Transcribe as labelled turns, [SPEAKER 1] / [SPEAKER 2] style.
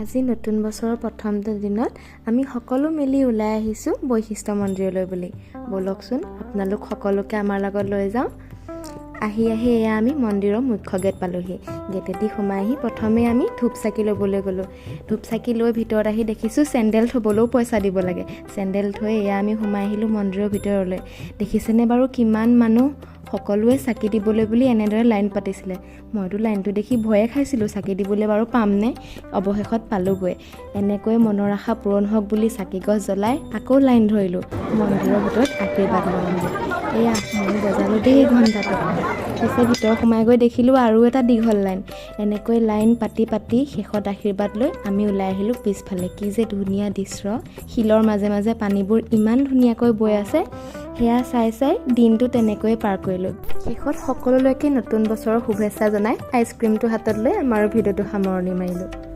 [SPEAKER 1] আজি নতুন বছৰৰ প্ৰথমটো দিনত আমি সকলো মিলি ওলাই আহিছোঁ বৈশিষ্ট্য মন্দিৰলৈ বুলি। ব'লকচোন, আপোনালোক সকলোকে আমাৰ লগত লৈ যাওঁ। আহি আহি এয়া আমি মন্দিৰৰ মুখ্য গেট পালোহি। গেটেদি সোমাই আহি প্ৰথমে আমি ধূপ চাকি ল'বলৈ গ'লোঁ। ধূপ চাকি লৈ ভিতৰত আহি দেখিছোঁ, চেণ্ডেল থ'বলৈও পইচা দিব লাগে। চেণ্ডেল থৈ এয়া আমি সোমাই আহিলোঁ মন্দিৰৰ ভিতৰলৈ। দেখিছেনে বাৰু কিমান মানুহ? সকলোৱে চাকি দিবলৈ বুলি এনেদৰে লাইন পাতিছিলে। মইতো লাইনটো দেখি ভয়ে খাইছিলোঁ, চাকি দিবলৈ বাৰু পামনে? অৱশেষত পালোঁগৈ। এনেকৈ মনৰ আশা পূৰণ হওক বুলি চাকি গছ জ্বলাই আকৌ লাইন ধৰিলোঁ মন্দিৰৰ ভিতৰত আশীৰ্বাদ ল'ম বুলি। এয়া ময়ো বজালোঁ দেই ঘণ্টাটো। পিছে ভিতৰ সোমাই গৈ দেখিলোঁ আৰু এটা দীঘল লাইন। এনেকৈ লাইন পাতি পাতি শেষত আশীৰ্বাদ লৈ আমি ওলাই আহিলোঁ পিছফালে। কি যে ধুনীয়া দৃশ্য! শিলৰ মাজে মাজে পানীবোৰ ইমান ধুনীয়াকৈ বৈ আছে। সেয়া চাই চাই দিনটো তেনেকৈয়ে পাৰ কৰিলোঁ। শেষত সকলোলৈকে নতুন বছৰৰ শুভেচ্ছা জনাই আইচক্ৰীমটো হাতত লৈ আমাৰো ভিডিঅ'টো সামৰণি মাৰিলোঁ।